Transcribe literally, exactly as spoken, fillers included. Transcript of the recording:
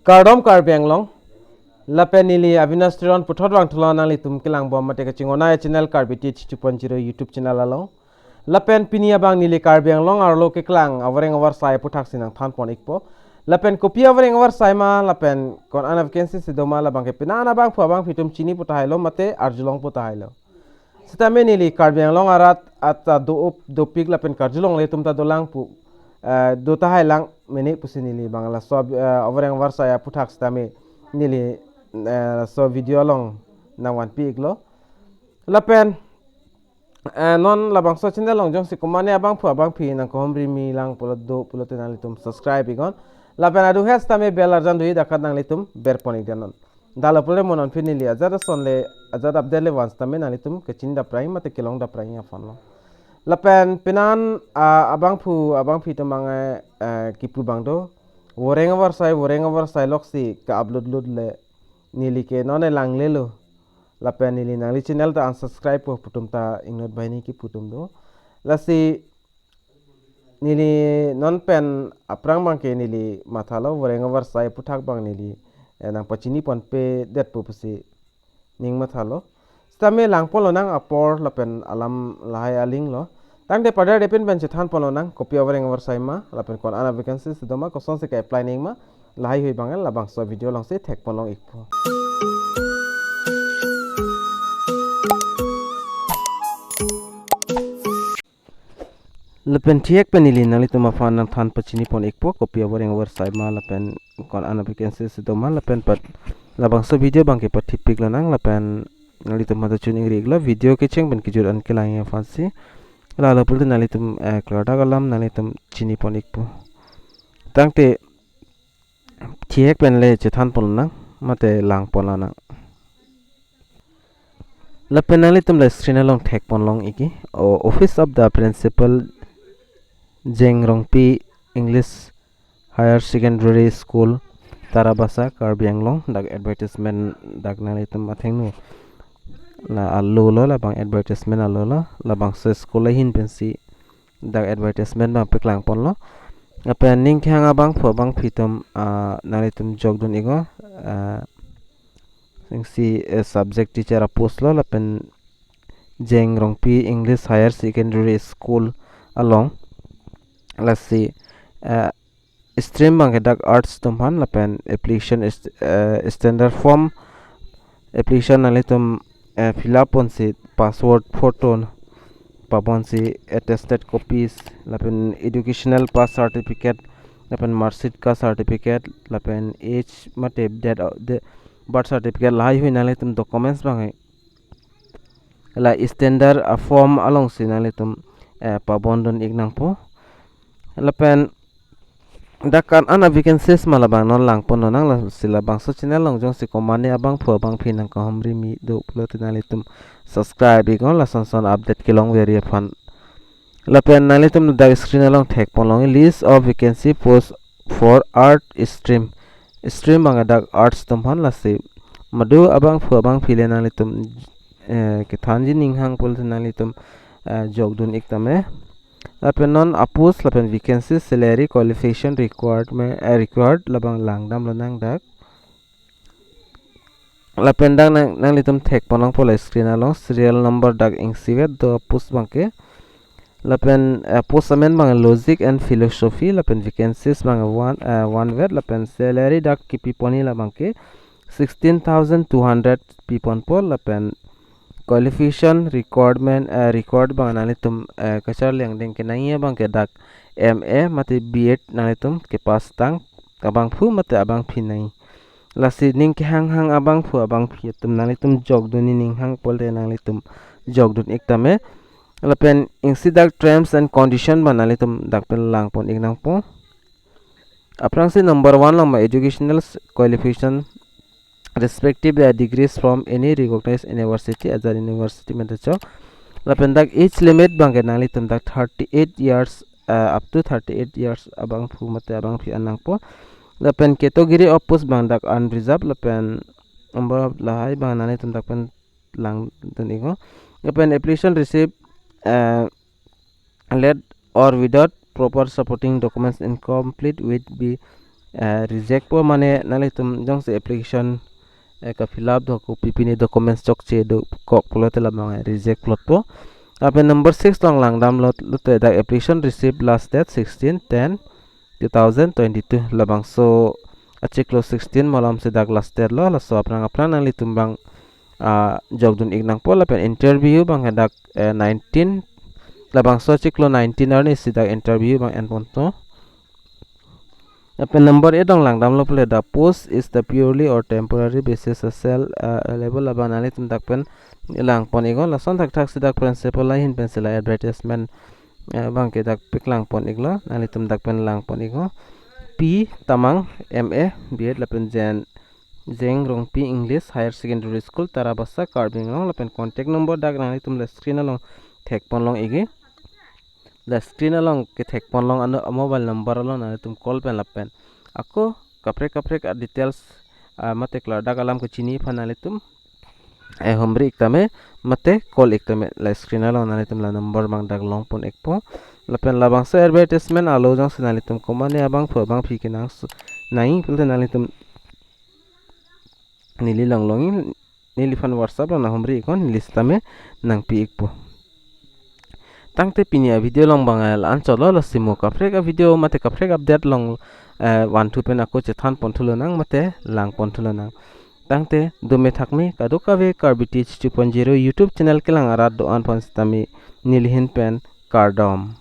Kardom Karbi Anglong. Lapen neli Avinash Teron puthot vangthulo nanglitum kelang bom mate kachinghon ai channel Karbi T H two point zero YouTube channel along. Lapen pini abang neli Karbi Anglong arlo keklang avoreng avarsai aputhaksi nangthanpon ikpo. Lapen kopi avoreng avarsai ma, lapen ko-an a vacancy si doma, labangke penang abangphu abangphi atum chini pu tahai lo mate arjulong pu tahai lo. Sitame neli Karbi Anglong arat ata do-op dopik lapen karjulongle atum ta dolang pu, eh, do tahai lang mene pusi neli bang laso, eh, avoreng avarsai aputhak sitame neli, eh, laso video along nangvanpi iklo. Lapen, eh, non labangso channel along jongsi komatne abangphu abangphi nangkehom rimi lang pulo do pulote nanglitum subscribe iknon. Lapen adu het sitame bell arjan do-i, dak-an nanglitum berpon ikdamnon. Dala pule mo non pini neli ajat ason le, ajat update le van sitame nanglitum kechini daprang mate kelong daprang aphan lo. Lapen penang, ah, abangphu abangphi atum abang, eh, kipu abang do. Avoreng avarsai, avoreng avarsai loksi ke-upload load le neli ke non langlelo. Lapen neli nangli channel ta unsubscribe po pu atum ta ingnot banghini kipu atum do. Lasi neli non pen aphrang abangke neli mathalo, avoreng avarsai aputhak abang neli, eh, nangpachiniponpe detpo pusi ning mathalo. Sitame langponlonang apor lapen alam lahai aling lo. Tangte padar depin pen chethanponlonang kopi avoreng avarsai ma, lapen ko-an a vacancy si doma, kosonsi ke-apply nangji ma, lahai hui abang labangso video alongsi thekponlong ikpo. Lapen thihek pen neli nanglitum aphan nangthan pachinipon ikpo kopi avoreng avarsai ma lapen ko-an a vacancy si doma, lapen pat labangso video abangke pathipik lonang, lapen nanglitum mata chun ingri iklo, video kecheng pen kejut an kelang aphansi. Lalo pulote nanglitum, eh, klardak alam nanglitum chinipon ikpo. Tangte thihek pen le chethanponlonang mate langponlonang. Lapen nanglitum la screen along thekponlong ikji. O, Office of the Principal, Jeng Rongpi English Higher Secondary School, Tarabasa, Karbi Anglong, dak advertisement dak nanglitum athengno la alo lo, labang advertisement alo lo, labangso school ahin pensi dak advertisement abang paklangponlo. Lapen ning kehang abangphu abangphi atum, ah, nanglitum jokdun iknon, ah, isi, eh, subject teacher apost lo, lapen Jeng Rongpi English Higher Secondary School along. Lasi, eh, stream abangke dak arts atum aphan, lapen application is, eh, standard form application nanglitum, eh, fill up ponsi passport photo, paponsi attested copies, lapen educational pass certificate, lapen mark sheet ka certificate, lapen age mate date of the birth certificate, lahai hui nanglitum documents abangke la standard a form alongsi nanglitum, eh, pabondun ik nangpo. Lapen dak ko-an a vacancies ma labang non langponlonang, lasi labangso channel along jongsi komatne abangphu abangphi nangkehom rimi do pulote nanglitum subscribe iknon, lason son update kelongveri aphan. Lapen nanglitum dak screen along thekponlong list of vacancy post for art stream. Stream abang dak arts atum aphan, lasi madu abangphu abangphi le nanglitum, eh, kethanji ning hang pulote nanglitum, eh, jokdun ik tame. Lapen non apost lapen vacancy, salary, qualification, requirement, eh, required labang langdamlonang dak. Lapen dak nang, nanglitum thekponlongpo la screen along, serial number dak ingsivet do apost abangke. Lapen, eh, post amen abang logic and philosophy, lapen vacancies abang one, eh, one vet, lapen salary dak kipipon labangke sixteen thousand two hundred piponpo, lapen qualification requirement, eh, required abang nanglitum, eh, kacharli angdeng kenangji abangke dak M A mate B Ed nanglitum kepass tang abangphu mate abangphi nangji. Lasi ning kehang hang abangphu abangphi atum nanglitum jokdunji ning hang pulote nanglitum jokdun ik tame. Lapen isi dak terms and condition abang nanglitum dak pen langpon ik nangpo. Aphrangsi number one along ma educational s-, qualification respective the degrees from any recognized university, ajat university mate chok. Lapen dak age limit abangke nanglitum dak thirty-eight years, uh, up to thirty-eight years abangphu mate abangphi an nangpo. Lapen category of post abang dak unreserved, lapen number of lahai abang nanglitum dak pen langdun iknon. Lapen application receive, uh, late or without proper supporting documents incomplete will be eh, reject po, mane nanglitum jongsi application, eh, ka fill up do, kopi pine documents chokche dokok pulote labang, eh, reject plot po. Lapen number six along langdamlo, lote dak application receive last date sixteen ten two thousand twenty-two, labangso achiklo sixteen malom si dak last date lo. Laso aphrang aphrang nanglitum bang, ah, jokdun ik nangpo. Lapen interview bang hadak, eh, nineteen, labangso achiklo nineteen arni si dak interview bang enponpo. Lapen number eight along langdamlo pule, the post is the purely or temporary basis, a sale, uh, available, labang nanglitum dak pen langpon iknon. Lason thakthak si dak principal ahin pensi la advertisement, eh, bang ke dak pik langpon iklo, nanglitum dak pen langpon iknon. P Tamang, M A, B Ed, lapen Jen Jeng Rongpi, English, Higher Secondary School, Tarabasa, Karbi Anglong, lapen contact number dak nanglitum la screen along thekpon long ikji. La screen along kethekpon long ano mobile number along nanglitum call pen lapen ako kaprek kaprek a details, ah, mate klardak alam kachini aphan nanglitum, eh, humri ik tame mate call ik tame, la screen along nanglitum la number bang dak longpon ikpo. Lapen labangso advertisement alo jongsi nanglitum komane abangphu abangpi kenang su-, nangji pulote nanglitum neli lang longji, neliphan WhatsApp along nang humri iknon, neli sitame nangpi ikpo. Tangte pini a video along bang, eh, la-anchot lo. Lasi mo kaprek a video mate kaprek update along, eh, vanthu pen ako chethanpon thu lonang mate langpon thu lonang. Tangte dome thakme kadokave Karbi Teach two point zero YouTube channel kelang arat do-an aphan sitame nelihin pen kardom.